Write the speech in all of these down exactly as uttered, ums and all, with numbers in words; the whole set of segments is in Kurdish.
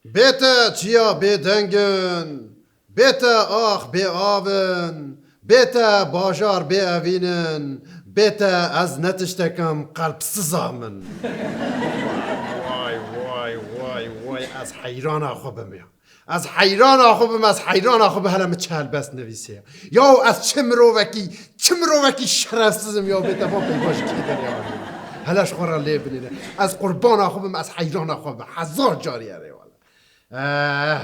Bê te çiya bêdeng in, bê te ax bê av in, bê te bajar bê evîn in, bê te ez ne tiştek im, qelbsiza min. Way, way, way, way, ez heyrana xwe bim ya. Ez heyrana xwe bim, ez heyrana xwe bim, hele min çi helbest nivîsiye. Yaw ez çi mirovekî, çi mirovekî şerefsiz im ya, bê te van peyva ji kê derê anî. Hele ji xwe re lê binêre. Ez qurbana xwe bim, ez heyrana xwe bim. Hezar carî erê wele. Eh,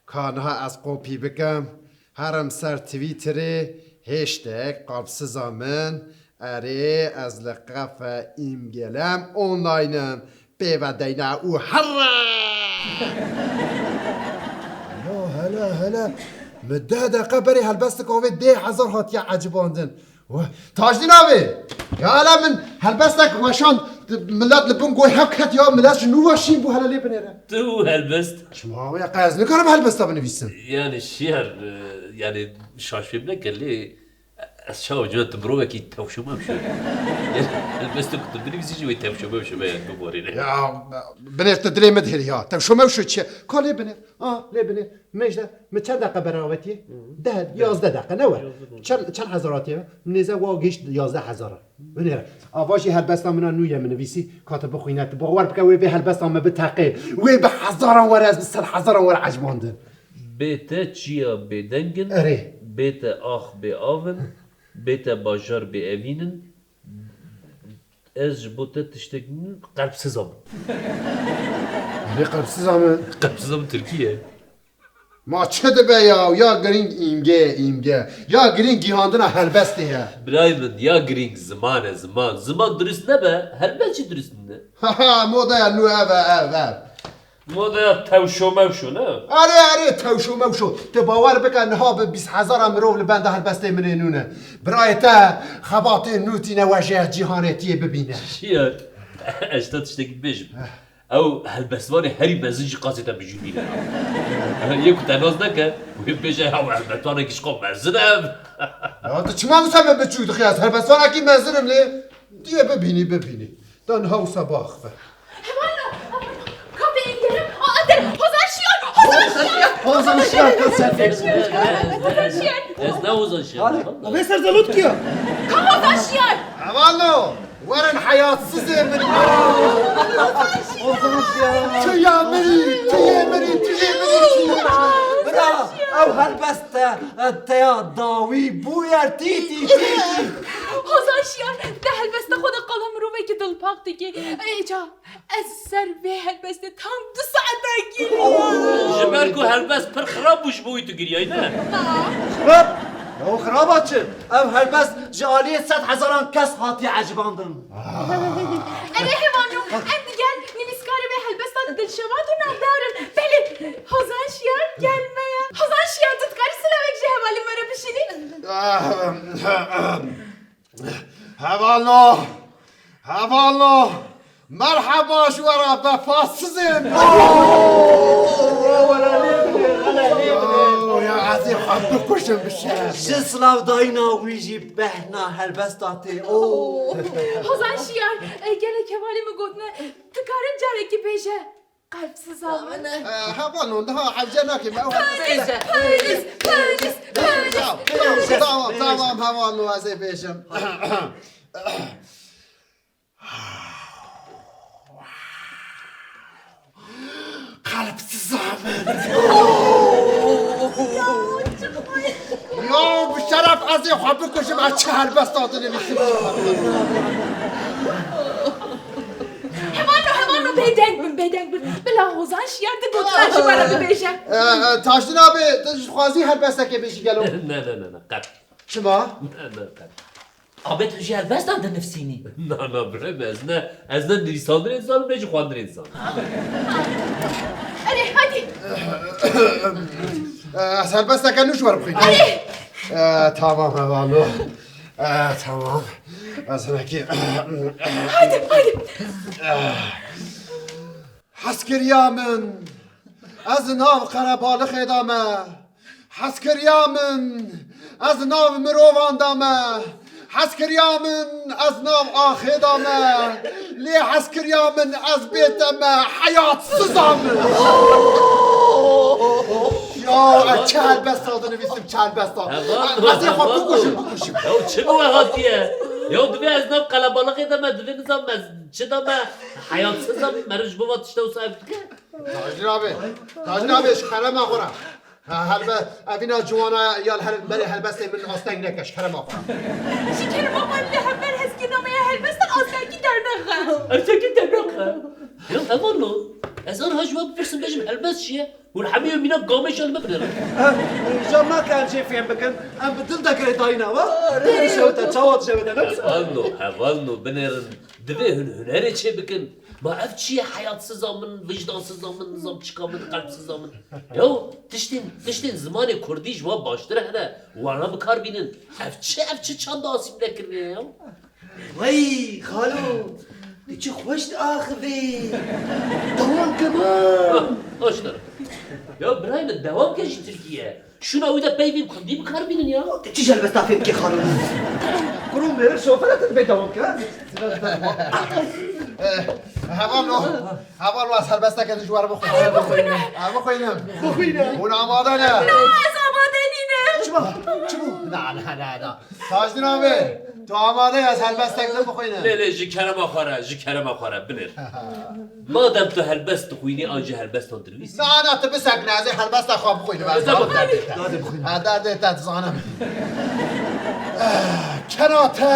ka niha ez kopî bikim, herim ser Twitterê, hashtag qelbsiza min, erê, ez li qefe Îmgelem online im, pê ve deyne û herre! Alo, hele, hele, min deh deqe berê helbestika wê deh hezar hatiye ecibandin. Weh, Tajdîn abi! Ya hele min helbestek weşand, millet li bin goy hev ket ya, millet ji nû ve şîn bû, hele lê binêre. Tu helbest? Çima ya, qey ez nikarim helbesta binivîsim? Yani Şiyar, e, yani şaş fêm neke lê ez çawa cûna tu mirovekî tewşo mewşo. Yani helbestek tu binivîsî jî wê tewşo mewşo me yani biborîne. Ya binêr tu dilê min dihêlî ya, tewşo mewşo çi ye? Ka lê binêr, a lê binêr. Mêjde, min çend deqe beravetiyê? Deh, yazdeh deqe, ne we? Çend, çend hezar hatiye? Nêze wa gihîşt yazdeh hezar. Binêre. Ava jî helbesta min a nû ye, min nivîsî, ka tu bixwîne, tu bawer bike, wê vê helbesta min biteqê. Wê bi hezaran were, ez bi sed hezaran were ecibandin. Bê te çiya bêdeng in, Erê. Bê te ax bê av in, bê te bajar bê evîn in, ez ji bo te tiştek nînim, qelbsiza min. Erê, qelbsiza min. Qelbsiza min tirkî ye. Ma çi dibe ya? Ya girîng îmge ye, îmge. Ya girîng gihandina helbestê ye. Birayê min, ya girîng ziman e, ziman. Ziman durist nebe, helbest jî durist nîne. Ha ha, modaya nû ev e, ev, ev. Modaya tewşo mewşo, ne? Erê, erê, tewşo mewşo. Tu bawer bike, niha bi bîst hezara mirov li benda helbestê min ê nû ne. Birayê te xebatên nû tîne wejê cîhanê tiyê bibîne. Şiyar, ez te tiştekî bêjim. Ew helbestvanê herî mezin jî qasê te mijûlî ne. Yê ku te nas neke, wê bêje ew helbestvanekî ji xwe mezin e. Ya tu çima wisa me biçûk dixî? Ez helbestvanekî mezin im lê. Diyê bibînî, bibînî. Da niha wisa biaxive. Hevalno, kapê Îngelim, a, ender, Hozan Şiyar, Hozan Şiyar. Hozan Şiyar, Hozan Şiyar. Hozan Şiyar. Ez ne Hozan Şiyar. Abi, abi, Serzelot kiya? Ka Hozan Şiyar? Hevalno, werin heyatsizê min. Hozan Şiyar. Tu ya min î, tu yê min î, tu yê min î, tu yê min î. Bira, ew helbest e, te ya dawî bûyer tî tî tî tî. Hozan Şiyar, te helbesta xwe de qala mirovekî dilpak dikî. Ê ca, ez ser vê helbestê tam du saeta giriyam. Ji ber ku helbest pir xirab bû, ji bo wî tu giriyayî, ne? Ha. Xirab? Ya xiraba çi? Ev helbest ji aliyê sed hezaran kes hatiye ecibandin. Erê hevalno, em digel nivîskarê vê helbesta di dilşewat û navdar in. Belê, Hozan Şiyar gel me ye. Hozan Şiyar, tu dikarî silavek ji hevalên me re bişînî? Hevalno! Hevalno! Merheba ji we re, vefasizên! Oh, ya ez ê xwe bikujim bi şeref. Ji silavdayîna wî jî behna helbesta tê. Oh. Hozan Şiyar, e, gelek hevalê min gotine, dikare carekî bêje. Qelbsiza min. Eh, hevalno, niha hewce nakim. Ew Polis, polis, polis, polis, polis. Tamam, tamam, hevalno, ez ê bêjim. Qelbsiza min. Ya, bi şeref ez ê xwe bikujim, ez çi helbesta dinivîsim. Hevalno, hevalno, bêdeng bin, bêdeng bin. Bila Hozan Şiyar di gotina ji we re bibêje. Eh, eh, Tajdîn abi, tu ji xwazî helbestekê bêjî gelo? Ne, ne, ne, ne, qet. Çima? Ne, ne, qet. Abê tu jî helbestan dinivîsînî? Na, na, birayê min, ez ne, ez ne nivîsandinê dizanim, ne jî xwendinê dizanim. Erê, hadi. Eh, ez helbesteke nû ji we re bixwînim. Erê. Eh, tamam, hevalno. Eh, tamam. Ez hinekî. Hadi, hadi. Hezkiriya min, ez nav qerebalixê de me. Hezkiriya min, ez nav mirovan de me. Hezkiriya min, ez nav axê de me. Lê hezkiriya min, ez bê te me, heyatsiza min. Çi helbesta dinivîsim, çi helbesta. Heval, ez ê xwe heval. Bikujim, bikujim. Ya çi bi we hatiye? Ya divê ez nav qelebalixê de me, divê nizam ez çi de me, heyatsiz de me, meriv ji bo va tişta wisa ev dike? Tajîn abi, Tajîn abi, ji kerema xwe re. Ha, helbe-, evîna ciwana ya li her-, berê helbestê min asteng neke, ji kerema xwe re. Ji kerema xwe re li hember hezkirina me ya helbestan astengî dernexe. Astengî dernexe? Ya heval lo, ez anha ji we bipirsim, bêjim helbest çi ye? Hûn hemî wê mîna gamêşa li me binêrin. Em, îcar nake em jê fêm bikin. Em bi dil de girêdayî ne, wa? Dil dişewite, çawa dişewite, ne? Hevalno, hevalno, binêrin. Divê hûn hunerê çê bikin. Ma ev çi ye? Heyatsiza min, vicdansiza min, nizam çika min, qelbsiza min. Yo, tiştên, tiştên zimanê kurdî ji wan baştir hene. Wana bi kar bînin. Ev çi, ev çi çanda asîmle kirine ye, yo? Wey xalo, tu çi xweş diaxivî. Dewam ke ma. Hoş dere. Ya birayê min, dewam ke ji Tirkî ye. Şûna wî de peyvên kurdî bi kar bînin ya. Tu çi ji helbesta fêm dikî xalo? Kurû mêr şofere tu dibê dewam ke. Eh, heval lo, heval lo, ez helbesteke din ji we re bixwînim. Bixwîne. Ha, bixwînim. Bixwîne. Hûn amade ne? Na, ez amade nînim. Çima? Çi bû? Na, na, na, na. Tajîn abi, tu amade yî ez helbestek din bixwînim? Lê, lê, ji kerema xwe re, ji kerema xwe re, binêr. Madem tu helbest dixwînî, an jî helbestan dinivîsî. Na, na, tu bisekine, ez ê helbesta xwe bixwînim, ez derdê te dikim. Ha, derdê te dizanim. Eh, kena te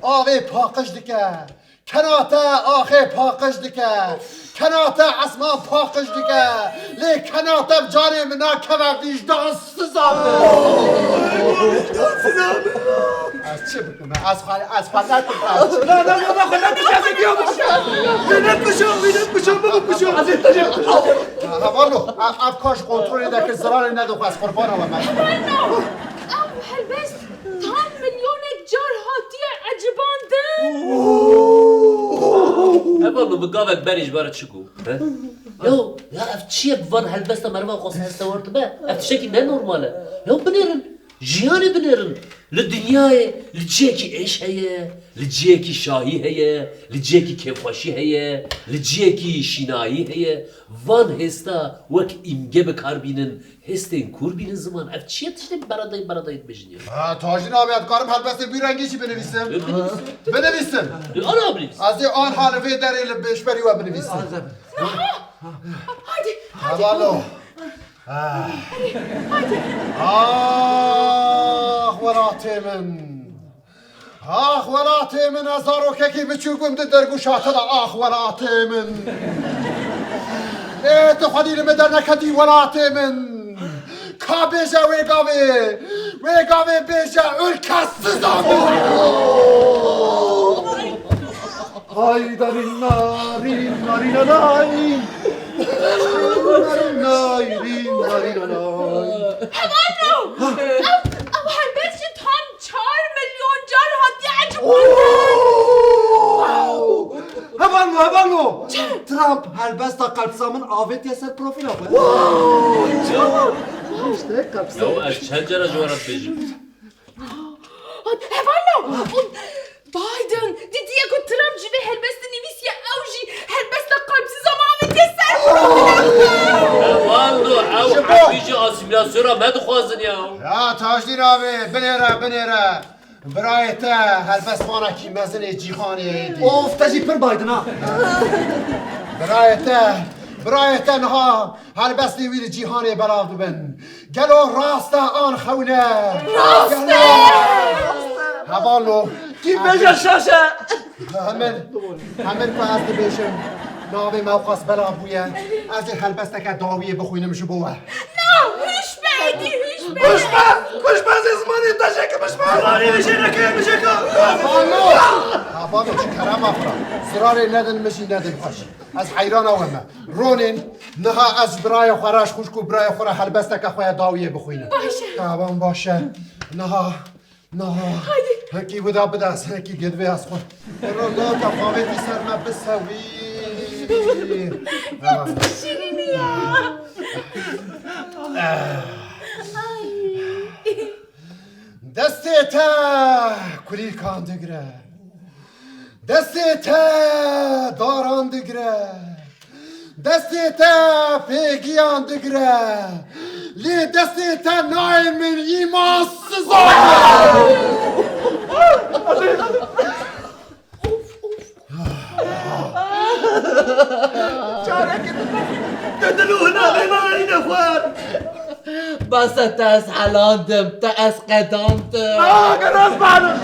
avê paqij dike. Kena te axê paqij dike, kena te esman paqij dike, lê kena te bi canê min nakeve, vîjdansiza min. Vîjdansiza min. Ez çi bikim? Ez xwe, ez xwe nedim, ez çi bikim? Na, na, na, na, xwe nedim, ez ê biya bikujim. Wî nedim bikujim, wî nedim bikujim, min bikujim. Ez ê te jê bikujim. Hevalno, ev, ev ka ji kontrolê derkir, zirarê nedixwe, ez qurbana we me. Hevalno, ev helbest Tam milyonek car hatiye ecibandin. Hevalno, min gavek berê ji we re çi got? He? Ya, ya ev çi ye bi van helbesta meriva xwest heste war dibe? Ev tiştekî ne normal e. Ya binêrin, jiyanê binêrin. Li dinyayê, li ciyekî êş heye, li ciyekî şahî heye, li ciyekî kêfxweşî heye, li ciyekî şînayî heye. Van hêsta wek îmge bi kar bînin. Hêstên kûr bînin ziman. Ev çi ye tiştê beredayî beredayî dibêjin ya? Ha, Tajîn abi, ez dikarim helbestê bi wî rengî jî binivîsim? Ê, binivîsim. Binivîsim. Ê, ana binivîsim. Ez ê anha li vê derê li pêşberî we binivîsim. Hadi, hadi. Hevalo. Ha. Hadi. Ah, welatê min. Ax welatê min, ez zarokekî biçûk bûm di dergûşa te de, ax welatê min. Lê tu xwedî li min derneketî welatê min. Ka bêje wê gavê, wê gavê bêje ülkesiza min. Ay darîna rîna rîna nay. Darîna rîna rîna nay. Hevalno! Ew, ew helbest ji tam Çar milyon car hatiye ecibandin. Hevalno, hevalno! Trump helbesta qelbsa min avêtiye ser profîla xwe. Tiştek qelbsa. Ya ez çend cara ji we re dibêjim? Hevalno! Biden didiye ku Trump ji vê helbestê nivîsiye, ew jî helbesta qelbsiza min avêtiye ser profîla xwe. Hevalno, ew hemî jî asîmîlasyona me dixwazin ya. Ya Tajdîn abi, binêre, binêre. Birayê te helbestvanekî mezinê cîhanê êdî. Of, te jî pir baydin ha. Birayê te, birayê te niha helbestê wî li cîhanê belav dibin. Gelo rast e an xewne? Rast e! Gelo? Hevalno. Kî bêje şaş e? Hemin, hemin ku ez dibêjim, navê me ew qas belav bûye. Ez ê helbesteke dawiyê bixwînim ji bo we. Na, hişme, êdî hişme. Hişme, hişme, ez ê zimanê te jêkim, hişme. Zimanê min jê neke, min jê ka. Hevalno. Hevalno, ji kerema xwe re. Zirarê nedin, min jî nedin xweş. Ez heyrana we me. Ronên, niha ez ji birayê xwe re, ji xwişk û birayê xwe re helbesteke xwe ya dawiyê bixwînim. Baş e. Tamam, baş e. Niha Niha. Haydi. Hekî wida bide ez, hekî gedivê ez xwe. Roda te xavêtî ser me bisewî. Şîrînî ya. Ay. Destê te kulîlkan digire. Destê te daran digire. Destê te pêgiyan digire. Lê destê te nayê min îmansizan. Çarekê tu dil û hina bê nayîne xwar. Bes e, te ez helandim, te ez qedandim. Ah, geraz bana.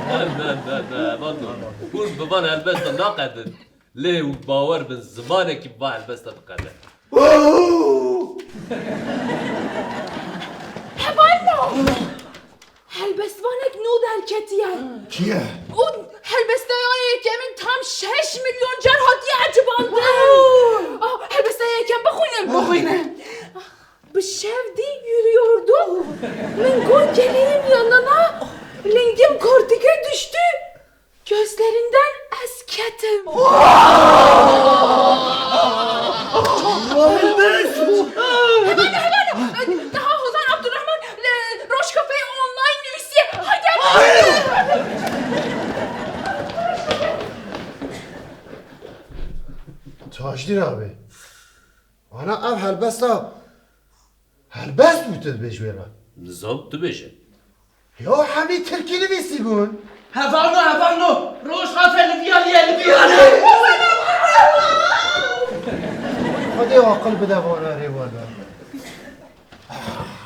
Ne, ne, ne, ne, van dur. Hûn bi van helbestan naqedin. Lê hûn bawer bin zimanekî bi van helbesta diqede. Hevalno! Helbestvanek nû derketiye. Kî ye? Û helbesteya yekemîn tam şeş milyon car hatiye ecibandin. Ah, helbesteya yekem bixwînin. Bixwînin. Bir şevdi yürüyordum. Min got geleyim yanına. Lingim kortige düştü. Gözlerinden ez ketim. Hemen, hemen. Daha Hozan Abdurrahman, e, Roj Kafe'ye online üyesi. Hadi, hadi. Tajdîn abi. Ana ev helbesta helbest bû tu dibêj wê re. Nizam tu bêje. Ya hemî tirkî nivîsî bûn. Hevalno, hevalno. Roj Kafe li viyalî ye, li viyalî. Xwedê aqil bide vana rêwala.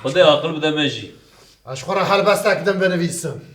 Xwedê aqil bide me jî. Ez ji xwe re helbestek din binivîsim.